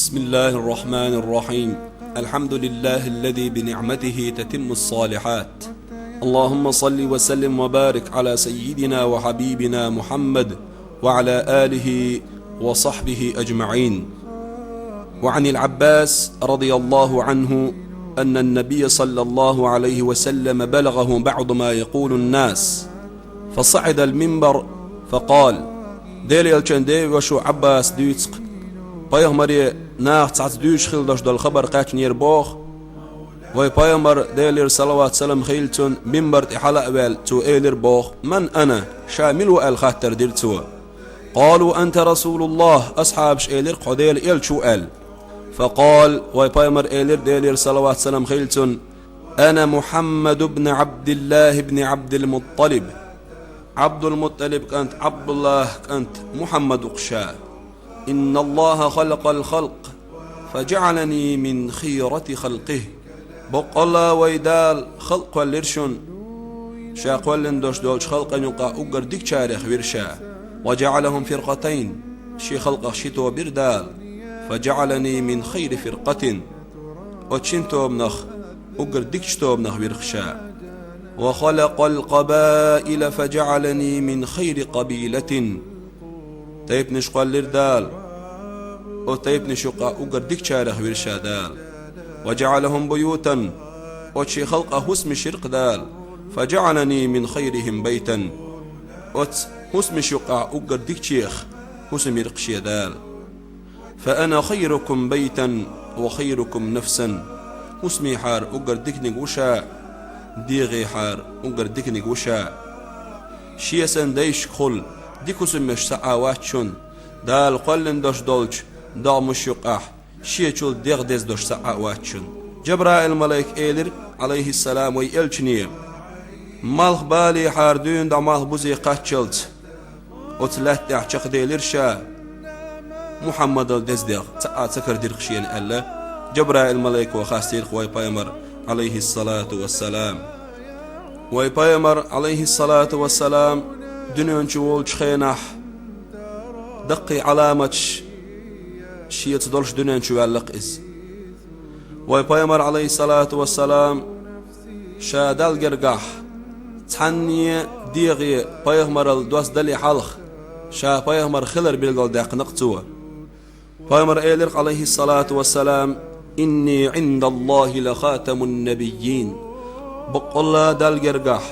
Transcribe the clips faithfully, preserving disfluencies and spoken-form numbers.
بسم الله الرحمن الرحيم. الحمد لله الذي بنعمته تتم الصالحات. اللهم صل وسلم وبارك على سيدنا وحبيبنا محمد وعلى آله وصحبه أجمعين. وعن العباس رضي الله عنه أن النبي صلى الله عليه وسلم بلغه بعض ما يقول الناس، فصعد المنبر فقال. Делан элчан девашу Ӏаббас дуьйцу-кх, пайхамаре наха цхьацца дуьйцуш хилла долуш долу хабар кхаьчнера боху. Вай пайхамар, Делера салават-салам хилла цунна, минбар тӀе хьала а ваьлла, цо элира боху: «Ман ана?» Ша мила ву аьлла хаттар дира цо. «Къалу: анта расулуллах», асхьабаш элира: «Хьо Делан элча ву», аьлла. Факъал, вай пайхамар элира, Делера салават-салам хилла цунна: «Ана Мухьаммад ибн Ӏабдиллах ибн Ӏабдил-Мутталиб». Ӏабдул-Мутталиб кӀант Ӏабдуллах кӀант Мухьаммад ву-кх ша. «Инналлаха халакъал халкъ, фаджаӀалани мин хийрати халкъих». Баккъалла вай Дала халкъ кхоьллира шуна. Ша кхоьллина долуш долчу халкъана юкъахь уггар дикачарех вира ша. «Ва джаӀалахум фиркъатайн», шен халкъах ши тоба бира Дала. «ФаджаӀалани мин хайри фиркъатин». Оцу шина тобанах уггар дикачу тобанах вира-кх ша. «Ва халакъал къабаила, фаджаӀалани мин хайри къабилатин». Тайпанаш кхоьллира Дала. Оцу тайпанаш юкъахь уггар дикачарех вира ша Дала. «Ва джаӀалахум буютан», оцу шен халкъах хӀусамаш йира-кх Дала. «ФаджаӀалани мин хайрихим байтан». Оцу хӀусамаш юкъахь уггар дикачех хӀусам йира-кх шен Дала. «Фа ана хайрукум байтан ва хайрукум нафсан». ХӀусамехьара уггар диканиг ву ша, дегӀехьара уггар диканиг ву ша. Шен санна дайшкахула дика хӀусамаш схьа а вац шуна, Дала кхоьллина долуш долчу догӀмаш юкъахь шечул дегӀ деза долуш схьа а вац шуна. Джабраил-малайк элира, Ӏалайхиссалам, вай элчане: «Малхбалехьара дуьйна дӀа малхбузе кхаччалц оцу лаьтта тӀехь чекхделира ша, Мухьаммадал деза дегӀ цхьа а ца карадира-кх шена», аьлла, Джабраил-малайко хастийра-кх вай пайхамар, Ӏалайхиссалату вассалам. Вай пайхамар, Ӏалайхиссалату вассалам, дуьнен чу волчу хенахь даккхий Ӏаламаташ шеца долуш дуьнен чу ваьлла-кх иза. Вай пайхамар, Ӏалайхиссалату вассалам, ша Далла гергахь цхьанне дегӀе пайхамарал доз дале хьалха, ша пайхамар хилар билгалдаьккхина-кх цо. Пайхамар элира-кх, Ӏалайхиссалату вассалам: «Инни Ӏиндаллахи ла хатамун набиййин». Баккъалла Далла гергахь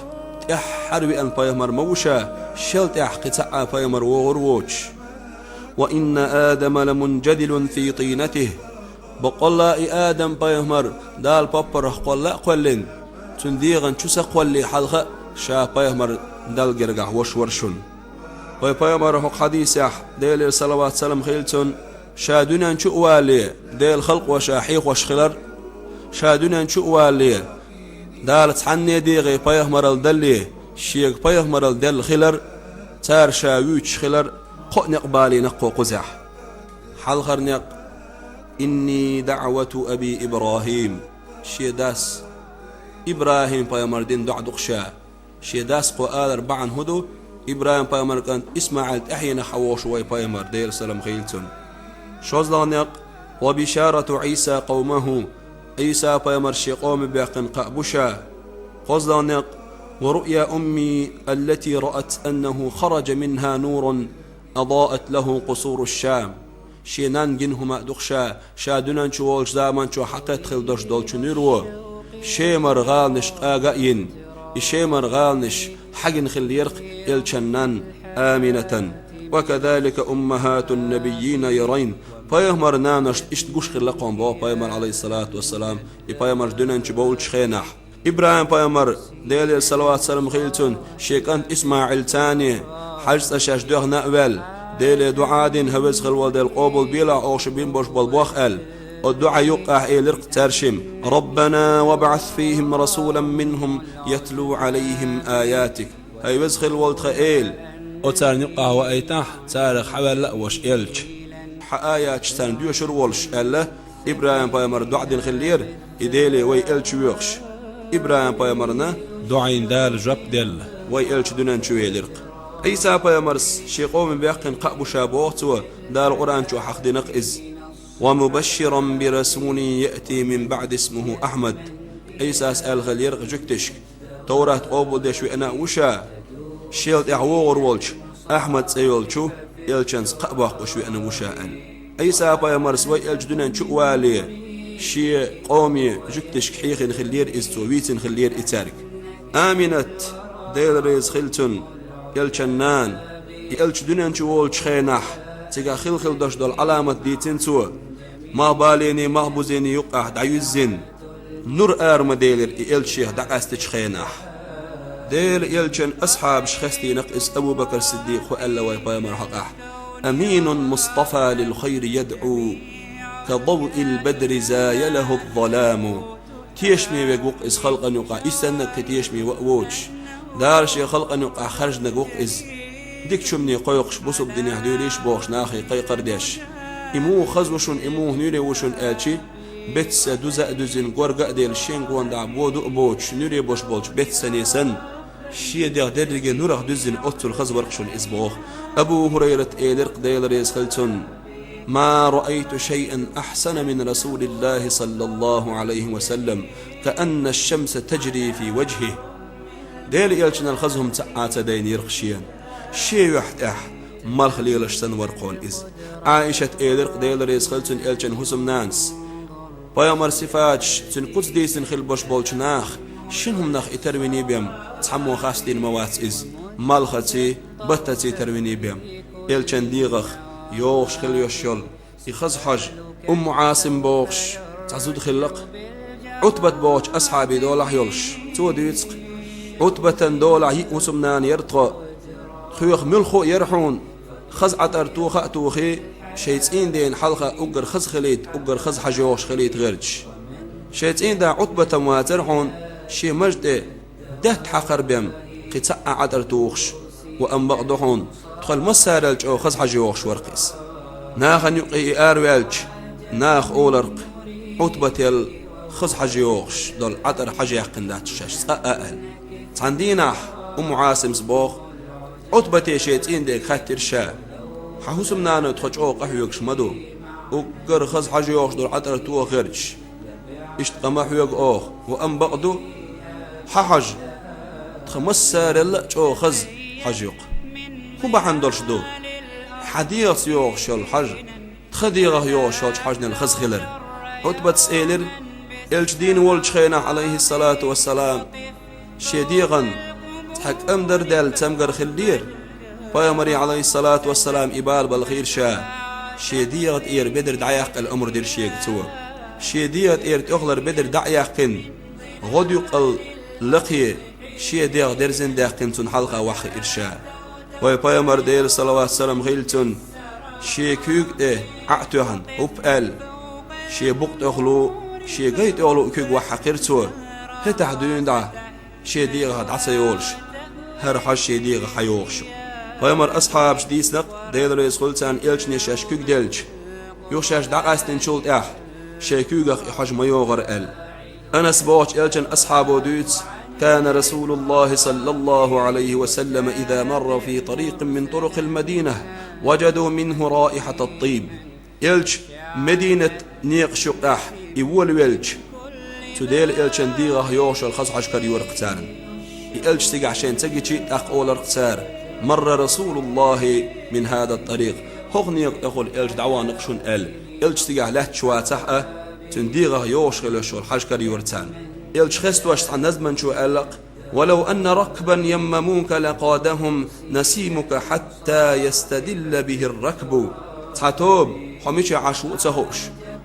тӀаьххьара веана пайхамар ма ву ша, шел тӀаьхьа кхин цхьа а пайхамар вогӀур воцуш. «Ва инна Адама ла мунджадилун фи тӀинатихи». Баккъалла и Адам-пайхамар Дала поппарах кхолла а кхоьллина, цуьнан дегӀан чу са кхоллале хьалха а ша пайхамар Далла гергахь ваша вара шуна. Вай пайхамар хӀокху хьадисехь, Делера салават-салам хилла цунна, ша дуьнен чу а валале, Делан халкъо ша хьехош хилар, ша дуьнен чу а валале, Дала цхьанне дегӀе пайхамарал далале, шега пайхамарал делла хилар, цара ша вуьйцуш хилар, кхо а некъ балийна-кх кхузахь. Хьалхара некъ: «Инни даӀвату аби ИбрахӀим». Шен дас ИбрахӀим-пайхамар дина доӀа ду-кх ша. Шен дас кхо алар бахьана хӀун ду? ИбрахӀим-пайхамар кӀант ИсмаӀил тӀаьхьенах хьан вогӀуш вай пайхамар, Делера салам хилла цунна. ШозлагӀа некъ: «Ва бишарату Ӏийса къавмахӀу». Ӏийса-пайхамар шен къоме баьккхина кхаъ бу ша. КхозлагӀа некъ: «Ва руъя умми аллати раат аннахӀу хараджа минхӀа нурун адаат лахӀу къусуру Шам». Шен нанна гина хӀума а ду-кх ша, ша дуьнен чу волчу заман чохь хьакхетта хилла долуш долчу нуьро Шемара гӀаланаш къага а йина, и Шемара гӀаланаш хьагина хиллера-кх элчан нанна Аминатан. «Ва казалика уммахӀатун набиййина ярайн». Пайхамар нанашна иштта гуш хилла кхуьнан боху пайхамар, Ӏалайхиссалату вассалам, и пайхамарш дуьнен чу бовлучу хенахь. ИбрахӀим-пайхамар, Делера салават-салам хилла цунна, шен кӀант ИсмаӀил царне, хьаьжцӀа шаьш доьхна а ваьлла, Деле дуӀа а дина, хӀай веза хилла волу Дела, къобалбелахь оха шу бина болуш болу бох аьлла. Оцу дуӀа юккъехь элира-кх цаьршимма: «Раббана вабӀас фихӀим расулан минхӀум ятлу Ӏалайхим аятик». ХӀай веза хилла волу тхан Эла, оцарна юккъехь ваийтахь, царах хьаваьлла а ваша элча, хьан аяташ царна доьшур а волуш, аьлла, ИбрахӀим-пайхамар доӀа дина хиллера, и Деле вай элча воьхуш. ИбрахӀим-пайхамарна доӀина Дала жоп делла, вай элча дуьнен чу велира-кх. Ӏийса-пайхамарс шен къоме баьккхина кхаъ бу ша боху цо, Дала Къуръан чохь хьахдина-кх иза. ومبشرا برسول يأتي من بعدي اسمه أحمد. Ӏийсас аьлла хиллера жуьгташка: «Товрат къобалдеш веана а ву ша, шел тӀаьхьа вогӀур волчу Ахьмад цӀе йолчу элчанца кхаъ боккхуш веана ву ша», — аьлла. Ӏийса-пайхамарс вай элча дуьнен чу а валале, шен къоме, жуьгташка хьехийна хиллера иза цо, вийцина хиллера и цаьрга. Аминат, Дела реза хила цунна, элчан нана, и элча дуьнен чу волчу хенахь, цигахь хилла-хилла долуш долу Ӏаламат дийцина цо, мах балийний, мах бузийний юккъехь дӀаюьззина, нур ара ма делира и элча шех дӀакъаьстачу хенахь. Делан элчан асхьабаш хестийнарг иза, Абу Бакр Сиддикъа аьлла вай пайхамар хьокъехь: «أمين مصطفى للخير يدعو، كضوء البدر زايله الظلام». Тешаме верг ву-кх иза халкъана юкъахь, и саннарг кхин тешаме ван а воцуш, Дала шен халкъана юкъахь хаьржинарг ву-кх иза. Дикачу хӀумане кхойкхуш, бусалба динехь дуьйлийша бохуш, нахе кхайкхар а деш. И муха хаза ву шуна, и муха нуьйре ву шуна аьлча, бецца дуза а дуьззина, горга а делла, шен гонаха боду а боцуш, нуьйре болуш болчу беццане санна, шен дегӀ дерриге нурах дуьззина оццул хаза вара-кх шуна иза боху. Абу ХӀурайрата элира-кх, Дела реза хила цунна: «ما رأيت شيئا أحسن من رسول الله صلى الله عليه وسلم، كأن الشمس تجري في وجهه». Делан элчанал хаза хӀума цхьа а ца дайнера-кх шена. Шен юьхь тӀехь малх лелаш санна вара-кх хьуна иза. Ӏаишата элира-кх, Дела реза хила цунна, элчан хӀусамнанас: «Пайхамар сифаташ, цуьнан куц дийцина хилла болуш болчу наха шина хӀуманах и тарвиний бен, цхьаммо хастийна ма вац иза, малхаций, баттаций тарвиний бен». Элчан дегӀах йогӀуш хилла йолуш йолу и хаза хьожа, Умму Ӏасим бохуш цхьа зуда хилла-кх, Ӏутбат бохучу асхьабийн долахь йолуш. Цо дуьйцу-кх: «Ӏутбатан долахь йиъ хӀусамнана яра тхо. Тхоьха муьлхха а яра хьуна, хаза Ӏатар тоха а тохий, шайн цӀийнан дена хьалха уггар хаза хилийта, уггар хаза хьожа йогӀуш хилийта гӀерташ. Шайн цӀийнан да Ӏутбат-м вацара хьуна, шен мажа тӀе даьтта хьакхар бен, кхин цхьа а Ӏатар тухуш, ва амма бакъду хьуна, тхол массарел чӀогӀа хаза хьожа йогӀуш вара-кх иза». Нахана юкъе и араваьлча, наха олура-кх: «Ӏутбател хаза хьожа йогӀуш долу Ӏатар хьожа яьккхина дац шаьш цкъа а», — аьлла. Цхьана дийнахь Умму Ӏасимас боху, Ӏутбате шен цӀийнан дега хаьттира ша: «Хьан хӀусамнана тхо чӀогӀа къахьоьгуш ма ду, уггар хаза хьожа йогӀуш долу Ӏатар тоха гӀерташ?» «Иштта къа ма хьоьгу оха, ва амма бакъду, хьан хьожа тхан массарелла а чӀогӀа хаза хьожа ю-кх. ХӀун бахьана долуш ду хьан дегӀаца йогӀуш йолу хьожа тхан дегӀах йогӀуш йолчу хьожанел хаза хилар?» Ӏутбатас элира: «Элча дийна волчу хенахь, Ӏалайхиссалату вассалам, шен дегӀан цхьа кӀамдар даьлла цамгар хиллера. Пайхамаре, Ӏалайхиссалату вассалам, и бала балхийра ша, шен дегӀа тӀера бедар дӀаяккхал омра дира шега цо. Шен дегӀа тӀера тӀехулара бедар дӀа а яьккхина, гӀодаюккъал лакхе шен дегӀ дерзина даьккхина цунна хьалха ваххиира ша. Вай пайхамар, Делан салават-салам хила цунна, шен куьйга тӀе Ӏа а тоьхна, хӀуп аьлла, шен букъа тӀехула, шен гай тӀехула куьг ваххьакхира цо. ХӀетахь дуьйна дӀа шен дегӀах дӀа ца йолуш, хӀара хьожа шен дегӀах хьайогӀуш ю». Пайхамар асхьабаш дийцинарг, Делан реза хуьлу царна, элчане шаьш куьг делча, юха шаьш дӀакъаьстинчул тӀаьхьа шайн куьйгах и хьожа ма йогӀара аьлла. Анас бохучу элчан асхьабо дуьйцу: «كان رسول الله صلى الله عليه وسلم إذا مر في طريق من طرق المدينة وجدوا منه رائحة الطيب». Элча Мединат некъаш юкъахь и волавелча, цу Делан элчан дегӀах йогӀуш йолу хаза хьожа карайора-кх царна. И элча цигахь шайна ца гичи, тӀаккха олура-кх цара: «مر رسول الله من هذا الطريق». «ХӀокху некъа тӀехула элча дӀавахана-кх шуна», — аьлла. Элча цигахь лаьтташ вацахь а, цуьнан дегӀах йогӀуш хилла йолу хьожа карайора царна. Элча хестош цхьана назманчо аьлла-кх: «ولو أن ركبا يمموك لقادهم نسيمك حتى يستدل به الركب». Цхьа тоба, хьо мича Ӏаш ву а ца хууш,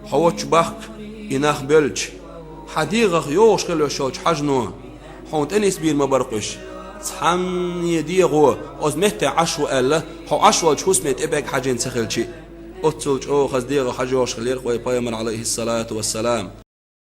хьо воцчу бахка и нах бевлча, хьан дегӀах йогӀуш хилла йолчу хьожано хьуна тӀе нисбийр ма бара-кх уьш, цхьанне дегӀо оцу метте Ӏаш ву аьлла, хьо Ӏаш волчу хӀусаме тӀе бега хьажийна ца хилчи а. Оццул чӀогӀа хаза дегӀах хьожа йогӀуш хиллера-кх вай пайхамар, Ӏалайхиссалату вассалам.